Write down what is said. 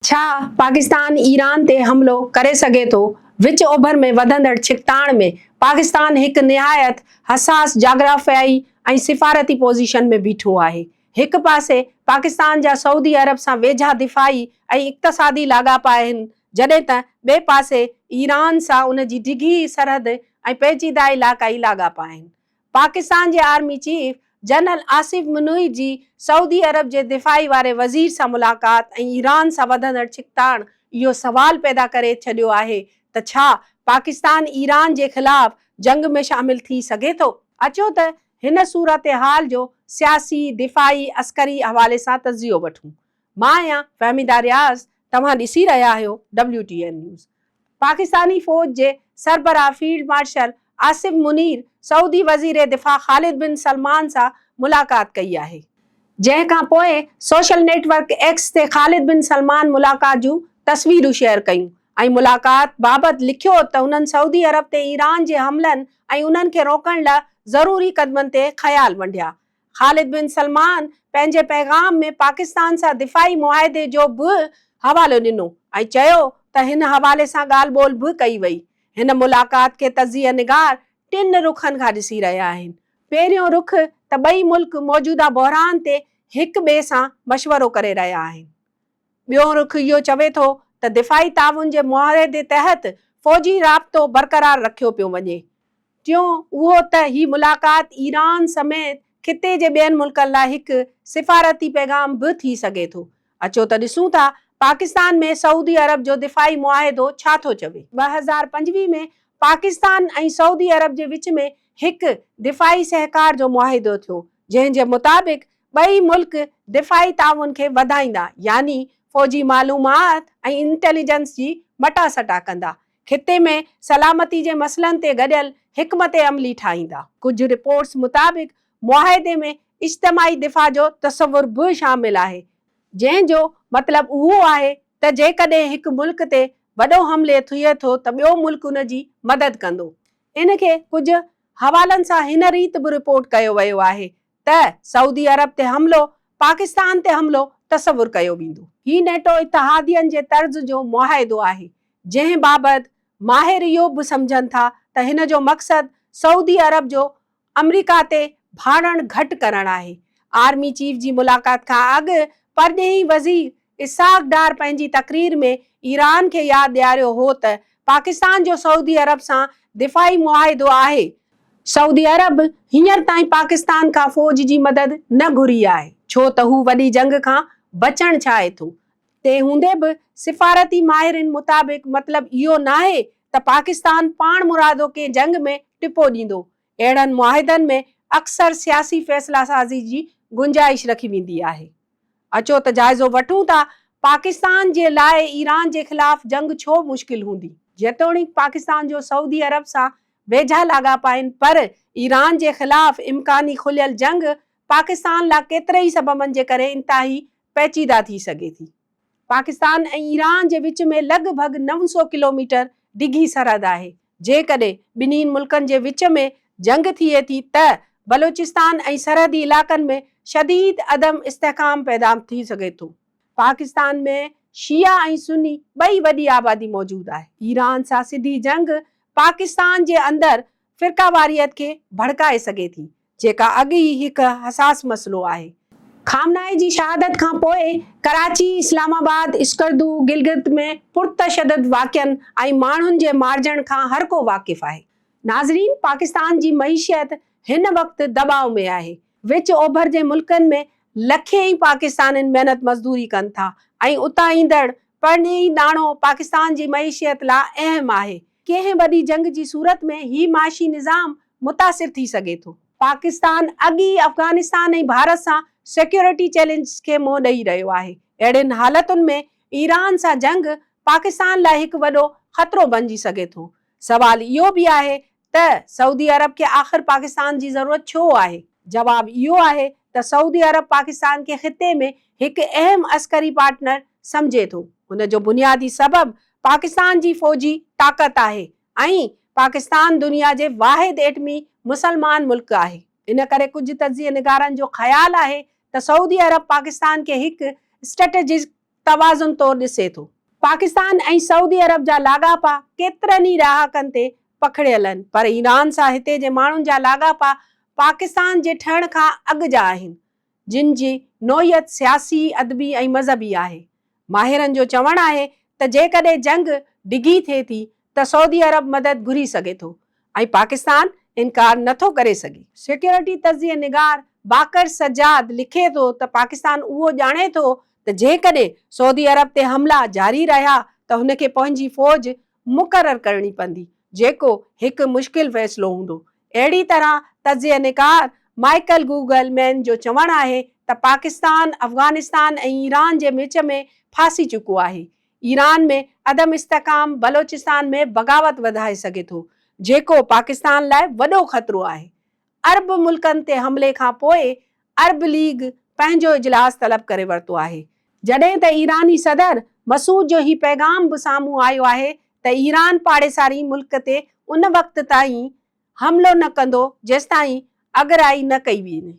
ڇا پاڪستان ايران تي حملو ڪري سگهي ٿو؟ وچ اوڀر ۾ وڌندڙ ڇڪتاڻ ۾ پاڪستان هڪ نهايت حساس جاگرافيائي ۽ سفارتي پوزيشن ۾ بيٺو آهي. هڪ پاسي پاڪستان جا سعودي عرب سان ويجها دفاعي ۽ اقتصادي لاڳاپا آهن، جڏهن ته ٻئي پاسي ايران سان ان جي ڊگهي سرحد ۽ پيچيده علائقائي لاڳاپا آهن. پاڪستان جي army chief general Asif Munir جي سعودي عرب جي دفاعي واري وزير سان ملاقات ۽ ايران سان وڌندڙ ڇڪتاڻ اهو سوال پيدا ڪري ڇڏيو آهي ته ڇا پاڪستان ايران جي خلاف جنگ ۾ شامل ٿي سگهي ٿو؟ اچو ته هن صورتحال جو سياسي، دفاعي، عسڪري حوالي سان تجزيو وٺون. مان آهيان فهميده رياض، توهان ڏسي رهيا آهيو W T N news. Pakistani فوج جي سربراهه فيلڊ مارشل عاصم منير سعودي وزير دفاع خالد بن سلمان سان ملاقات ڪئي آهي. جنهن کان پوء سوشل نيٽ ورڪ ايڪس تي خالد بن سلمان ملاقات جون تصويرون شيئر ڪيون ۽ ملاقات بابت لکيو ته انهن سعودي عرب تي ايران جي حملن ۽ انهن کي روڪڻ لا ضروري قدمن تي خيال ونڊيا. خالد بن سلمان پنهنجي پيغام ۾ پاڪستان سان دفاعي معاهدي جو به حوالو ڏنو ۽ چيو ته هن حوالي سان ڳالهه ٻولهه به ڪئي وئي. هن ملاقات کي تجزيه نگار ٽن رخن کان ڏسي رهيا آهن. پهريون رخ ته ٻئي ملڪ موجوده بحران تي هڪ ٻئي سان مشورو ڪري رهيا آهن. ٻيون رخ اهو چوي ٿو ته دفاعي تعاون جي معاهدي تحت فوجي رابطو برقرار رکيو پيو وڃي. ٽيون اهو ته هي ملاقات ايران سميت خطي جي ٻين ملڪن لاء هڪ سفارتي پيغام به ٿي سگهي ٿو. اچو ته ڏسون ٿا پاڪستان ۾ سعودي عرب جو دفاعي معاهدو ڇا ٿو چوي. 2025 ۾ پاڪستان ۽ سعودي عرب جي وچ ۾ هڪ دفاعي سهڪار جو معاهدو ٿيو، جنهن جي مطابق ٻئي ملڪ دفاعي تعاون کي وڌائيندا، يعني فوجي معلومات ۽ انٽيليجنس جي مٽاسٽا ڪندا. خطي ۾ سلامتي جي مسئلن تي گڏيل حڪمت عملي ٺاهيندا. ڪجهه رپورٽس مطابق معاهدي ۾ اجتماعي دفاع جو تصور به شامل آهي، جنهن جو مطلب اهو آهي ته جيڪڏهن هڪ ملڪ تي وڏو حملي ٿئي ٿو ته ٻيو ملڪ ان جي مدد ڪندو. ان کي ڪجهه حوالن سان هن ريت به رپورٽ ڪيو ويو آهي ته سعودي عرب تي حملو پاڪستان تي حملو تصور ڪيو ويندو. هي نيٽو اتحادين جي طرز جو معاهدو آهي، جنهن بابت ماهر اهو به سمجهن ٿا ته هن جو مقصد سعودي عرب جو آمريڪا تي ڀاڙڻ گهٽ ڪرڻ آهي. آرمي چيف جي ملاقات کان اڳ پرڏيهي وزير اسحاق ڊار پنهنجي تقرير ۾ ايران کي ياد ڏياريو هو ته پاڪستان جو سعودي عرب سان دفاعي معاهدو آهي، سعودي عرب هينئر تائين پاڪستان کان فوج جي مدد نه گهري آهي، ڇو ته هو وڏي جنگ کان بچڻ چاهي ٿو. تنهن هوندي به سفارتي ماهرين مطابق مطلب اهو ناهي ته پاڪستان پاڻمرادو ڪنهن جنگ ۾ ٽپو ڏيندو، اهڙن معاهدن ۾ اڪثر سياسي فيصلا سازي جي گنجائش رکي ويندي آهي. اچو ته جائزو وٺون ته پاڪستان جي لاء ايران جي خلاف جنگ ڇو مشڪل هوندي؟ جيتوڻيڪ پاڪستان جو سعودي عرب سان ويجها لاڳاپا آهن پر ايران جي خلاف امڪاني کليل جنگ پاڪستان لا ڪيتري ئي سببن جي ڪري انتهائي پيچيده ٿي سگهي ٿي. پاڪستان ۽ ايران جي وچ ۾ لڳ ڀڳ 900 ڪلوميٽر ڊگهي سرحد آهي. جيڪڏهن ٻنهين ملڪن جي وچ ۾ جنگ ٿئي ٿي ته بلوچستان ۽ سرحدي علائقن ۾ شديد عدم استحڪام پيدا ٿي سگهي ٿو. پاڪستان ۾ شيعا ۽ سني ٻئي وڏي آبادي موجود آهي. ايران سان سڌي جنگ پاڪستان جي اندر فرقيواريت کي ڀڙڪائي سگهي ٿي، جيڪا اڳ ئي هڪ حساس مسئلو آهي. خامنائي جي شهادت کان پوء ڪراچي، اسلام آباد، اسڪردو، گلگت ۾ پرتشدد واقعن ۽ ماڻهن جي مارجڻ کان هر ڪو واقف آهي. ناظرين پاڪستان جي معيشت هن وقت دٻاء ۾ آهي. وچ اوڀر جي ملڪن ۾ لکين ئي پاڪستانين محنت مزدوري ڪن ٿا ۽ اتان ايندڙ پرڏيهي ناڻو پاڪستان جي معيشت لا اهم آهي. ڪنهن وڏي جنگ جي صورت ۾ هي معاشي نظام متاثر ٿي سگهي ٿو. پاڪستان اڳ ئي افغانستان ۽ ڀارت سان سيڪيورٽي چئلينجز کي منهن ڏئي رهيو آهي. اهڙين حالتن ۾ ايران سان جنگ پاڪستان لاء هڪ وڏو خطرو بڻجي سگهي ٿو. سوال اهو به آهي ته سعودي عرب کي آخر پاڪستان جي ضرورت ڇو آهي؟ جواب اهو آهي ته سعودي عرب پاڪستان کي خطي ۾ هڪ اهم عسڪري پارٽنر سمجهي ٿو. ان جو بنيادي سبب پاڪستان جي فوجي طاقت آهي ۽ پاڪستان دنيا جي واحد ايٽمي مسلمان ملڪ آهي. ان ڪري ڪجهه تجزيه نگارن جو خيال آهي ته سعودي عرب پاڪستان کي هڪ اسٽريٽجڪ توازن طور ڏسي ٿو. پاڪستان ۽ سعودي عرب جا لاڳاپا ڪيترن ئي ڏهاڪن تي پکڙيل آهن پر ايران سان هتي جي ماڻهن جا لاڳاپا پاڪستان جي ٺهڻ کان اڳ جا آهن جن جي نوعيت سياسي، ادبي ۽ مذهبي آهي. ماهرن جو چوڻ آهي ته جيڪڏهن جنگ ڊگهي ٿئي ٿي ته سعودي عرب مدد گهري سگهي ٿو ۽ پاڪستان انڪار نه ٿو ڪري سگهي. سيڪيورٽي تجزيه نگار باقر سجاد لکي ٿو ته پاڪستان اهو ڄاڻي ٿو ته جيڪڏهن سعودي عرب تي حملا جاري رهيا ته هن کي پنهنجي فوج مقرر ڪرڻي پوندي جيڪو هڪ مشڪل فيصلو هوندو. اهڙي طرح تجزيه نگار مائيڪل گوگل مين جو چوڻ آهي ته پاڪستان افغانستان ۽ ايران جي وچ ۾ ڦاسي چڪو آهي. ايران ۾ عدم استحڪام بلوچستان ۾ بغاوت وڌائي سگهي ٿو جيڪو پاڪستان لاء وڏو خطرو آهي. عرب ملڪن تي حملي کان پوء عرب ليگ پنهنجو اجلاس طلب ڪري ورتو آهي. جڏهن ته ايراني صدر مسعود جو هي پيغام به سامهون آيو آهي ته ايران پاڙيساري ملڪ تي ان وقت تائين حملو نه ڪندو جيستائين اڳرائي نه ڪئي وڃي.